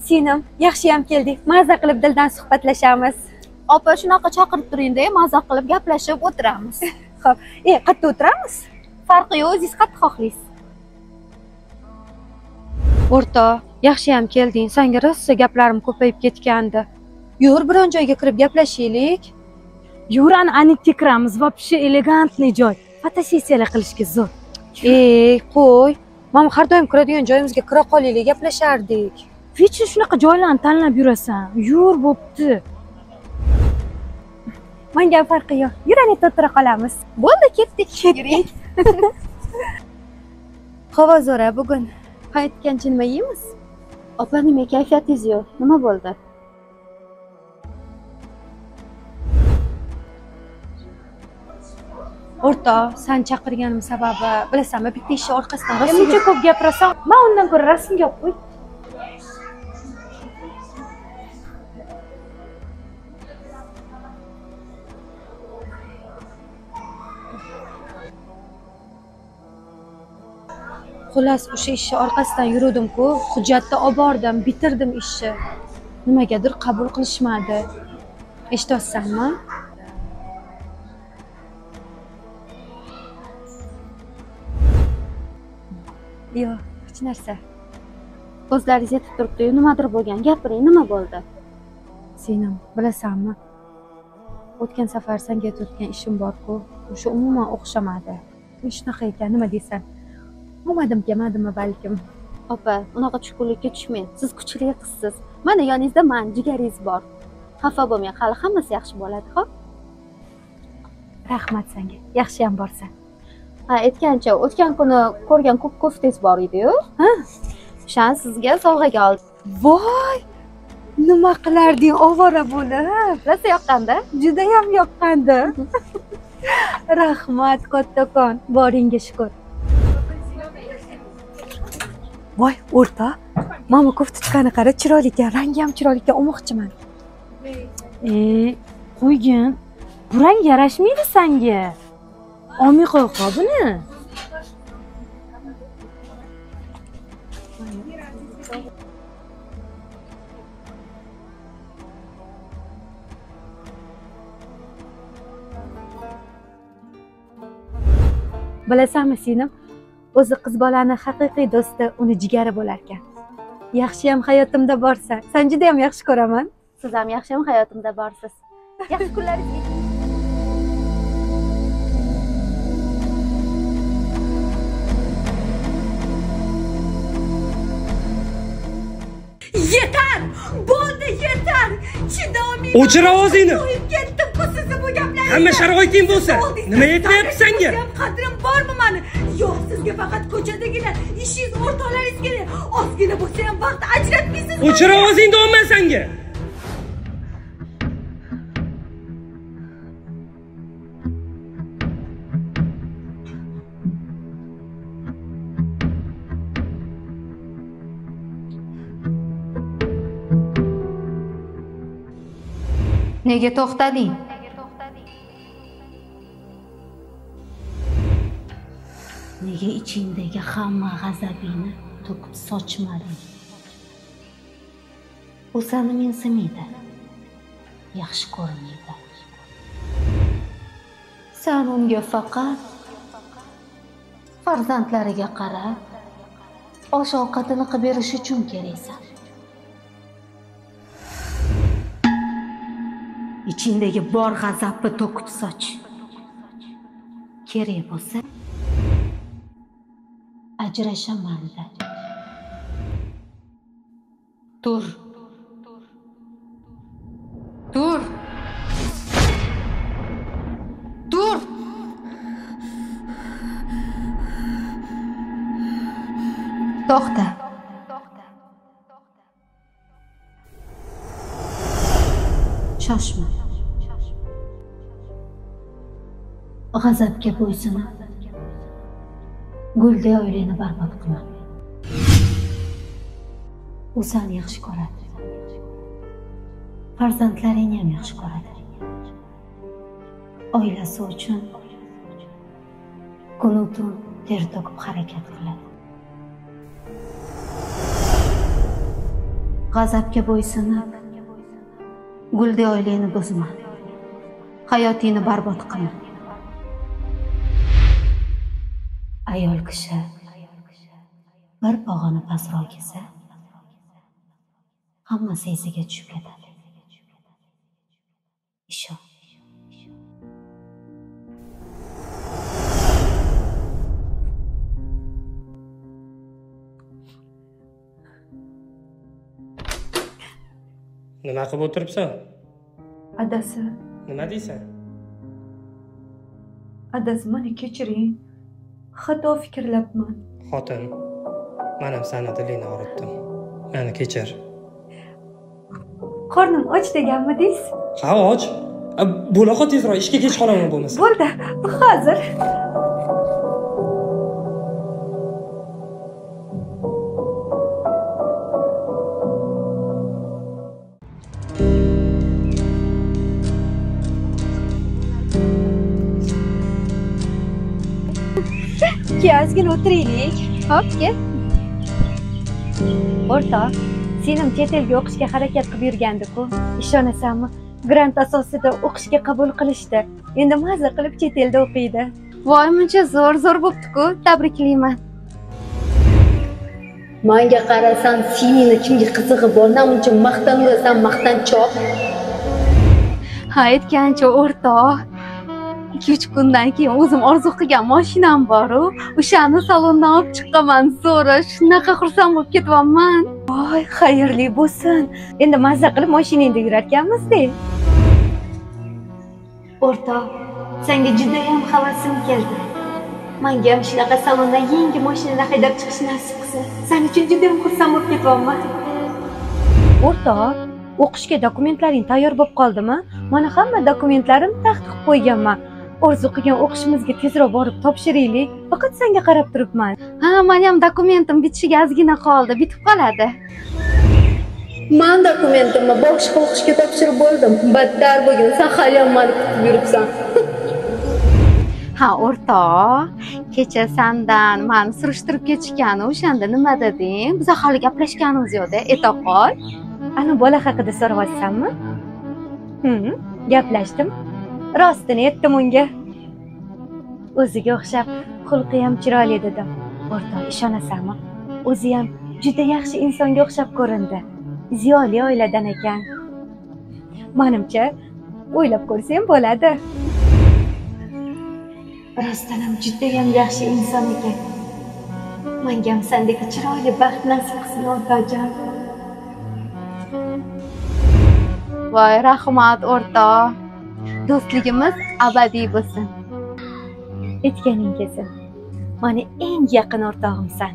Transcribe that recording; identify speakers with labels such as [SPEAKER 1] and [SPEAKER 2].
[SPEAKER 1] Sinem, yaxshiyam keldik. Maza qilib dildan suhbatlashamiz.
[SPEAKER 2] Opa, shunaqa chaqirib turing-da, maza qilib gaplashib o'tiramiz.
[SPEAKER 1] Xo'p, qayerda o'tiramiz?
[SPEAKER 2] Farqi yo'q, o'zingiz qayerda xohlaysiz.
[SPEAKER 1] O'rtoq, yaxshiyam kelding. Senga rosa gaplarim ko'payib ketgandi. Yur, biron joyga kirib gaplashaylik.
[SPEAKER 3] Yur, Anikka kiramiz. Вообще elegantli joy. Fotosessiyalar qilishga zo'r.
[SPEAKER 1] Ey, qo'y. Mana har doim kiradigan joyimizga kira qolaylik, gaplashardik.
[SPEAKER 3] Hech shunaqa joylarni tanlab yurasan. Yur, bo'pti.
[SPEAKER 1] Menga farqi yo'q. Yur, Anita, o'tira qolamiz.
[SPEAKER 2] Bo'ldi, ketdik. Ketdik.
[SPEAKER 1] Havo zo'ra bugun. Qaytgancha nima yeymiz?
[SPEAKER 2] Opa, nima kayfiyatingiz yo'q? Nima bo'ldi?
[SPEAKER 1] O'rtoq, sen chaqirganim sababi, bilasanmi, bitta ishni orqasidan rosa
[SPEAKER 3] muncha ko'p gapirasan. Men undan ko'ra rasmga olib qo'y.
[SPEAKER 1] Xullas, o'sha ishni orqasidan yuruvdim-ku, hujjatni olib bordim, bitirdim ishni. Nimagadir qabul qilishmadi. Eshityapsanmi? Yo'q, hech narsa.
[SPEAKER 2] Ko'zlaringiz yetib turibdi-yu, nimadir bo'lgan. Gapiring, nima bo'ldi?
[SPEAKER 1] Senim, bilasanmi? O'tgan safar senga aytgan ishim bor-ku, o'sha umuman o'xshamadi. Shunaqa ekan, nima deysan? Omadim kelmadimi balkim?
[SPEAKER 2] Opa, unaqa tushkunlikka tushmang. Siz kuchli qizsiz. Mana yoningizda man, jigaringiz bor. Xafa bo'lmang, hali hammasi yaxshi bo'ladi, xo'p?
[SPEAKER 1] Rahmat senga. Yaxshiyam borsan.
[SPEAKER 2] Ha, aytgancha, o'tgan kuni ko'rgan ko'k koftangiz bor edi-yu.
[SPEAKER 1] Ha?
[SPEAKER 2] O'shani sizga sovg'aga oldim.
[SPEAKER 1] Voy! Nima qilarding ovora bo'lib?
[SPEAKER 2] Rosa yoqqanda?
[SPEAKER 1] Judayam yoqqandi. Rahmat kattakon, boringga shukr. Voy, o'rtoq, mana koftochkani qara, chiroyli ekan, rangi ham chiroyli ekan, olmoqchiman.
[SPEAKER 3] Qo'ygin. Bu rang yarashmaydi senga. Olmay qo'y buni.
[SPEAKER 1] Bilasanmi, Sinem, o'zi qiz bolani haqiqiy do'sti uni jigari bo'lar ekan. Yaxshiyam hayotimda borsan. Sen juda ham yaxshi ko'raman.
[SPEAKER 2] Siz ham yaxshiyam hayotimda borsiz. Yaxshi kunlaringizga.
[SPEAKER 1] Yetar! Bo'ldi, yetar! Chidolmayman.
[SPEAKER 4] O'chir ovozingni.
[SPEAKER 1] To'yib ketdim-ku sizni bu gaplaringizdan.
[SPEAKER 4] Hamma sharoiting bo'lsa, nima yetmayapti senga?
[SPEAKER 1] Qadrim bormi mani? Yo'q, sizga faqat ko'chadagina ishingiz, o'rtoqlaringiz kerak. Ozgina bo'lsa ham vaqt ajratmaysiz.
[SPEAKER 4] O'chir ovozingni deyapman senga.
[SPEAKER 2] Nega to'xtading? Nega ichingdagi hamma g'azabingni to'kib sochmading? U seni mensimaydi, yaxshi ko'rmaydi. Sen unga faqat farzandlariga qarab, osh ovqatini qilib berish uchun keraksan. Ichingdagi bor g'azabni to'kib soch. Kerak bo'lsa ajrashaman da. Tur. Tur. Tur. To'xta. Shoshma. G'azabga bo'ysunib, gulday oilani barbod qilma. U seni yaxshi ko'radi. Farzandlaringni ham yaxshi ko'radi. Oilasi uchun kunu tun ter to'kib harakat qiladi. G'azabga bo'ysunib, gulday oilangni buzma. Hayotingni barbod qilma. Ayol kishi bir pog'ona pastroq kelsa, hammasi esiga tushib ketadi. Ishon.
[SPEAKER 4] Nima qilib o'tiribsan?
[SPEAKER 1] Adasi.
[SPEAKER 4] Nima deysan?
[SPEAKER 1] Adasi, meni kechiring. Xato fikrlabman.
[SPEAKER 4] Xotin, men ham seni dilingni og'ritdim. Meni kechir.
[SPEAKER 1] Qornim och deganmidingiz?
[SPEAKER 4] Ha, och. Bo'la qol tezroq, ishga kech qolaman bo'lmasa.
[SPEAKER 1] Bo'ldi, hozir. Ozgina o'tiraylik.
[SPEAKER 2] Hop, kel.
[SPEAKER 1] O'rtoq, senim chet elga o'qishga harakat qilib yurgandi-ku. Ishonasanmi? Grant asosida o'qishga qabul qilishdi. Endi maza qilib chet elda o'qiydi.
[SPEAKER 2] Voy, muncha zo'r bo'pti-ku. Tabriklayman.
[SPEAKER 5] Menga qarasan, seningni kimga qizig'i bor, namuncha maqtanurasan, maqtanchoq.
[SPEAKER 2] Ha, aytgancha o'rtoq. 2-3 kundan keyin o'zim orzu qilgan mashinam bor-u, o'shani salondan olib chiqaman. Zo'ra, shunaqa xursand bo'lib ketyapman.
[SPEAKER 1] Voy, xayrli bo'lsin. Endi mazza qilib mashinangda yurarkanmiz-da. O'rtoq, senga juda ham havasim keldi. Menga ham shunaqa salondan yangi mashinada haydab chiqish nasib qilsin. Sen uchun juda ham xursand bo'lib ketyapman. O'rtoq, o'qishga dokumentlaring tayyor bo'lib qoldimi? Mana hamma dokumentlarimni taxt qilib qo'yganman. Orzu qilgan o'qishimizga tezroq borib topshiraylik. Faqat senga qarab turibman.
[SPEAKER 2] Ha, meni ham dokumentim bitishiga ozgina qoldi, bitib qoladi.
[SPEAKER 5] Men dokumentimni boshqa o'qishga topshirib bo'ldim. Battar bo'lgin, sen hali ham meni kutib yuribsan.
[SPEAKER 2] Ha, o'rtoq, kecha sandan meni surishtirib ketishgani, o'shanda nima deding? Biz hali gaplashganimiz yo'q-da, eta qol.
[SPEAKER 1] Ana bola haqida so'rayapsanmi? Gaplashdim. Rostini aytdim unga. O'ziga o'xshab xulqi ham chiroyli dedim. O'rtoq, ishonasanmi? O'zi ham juda yaxshi insonga o'xshab ko'rindi. Ziyoli oiladan ekan. Menimcha, o'ylab ko'rsam bo'ladi. Rostdan ham juda ham yaxshi inson ekan. Menga ham sendek chiroyli baxt nasib qilsin, o'rtoqjon.
[SPEAKER 2] Voy, rahmat o'rtoq. Do'stligimiz abadiy bo'lsin.
[SPEAKER 1] Aytganing kelsin. Meni eng yaqin o'rtog'imsan.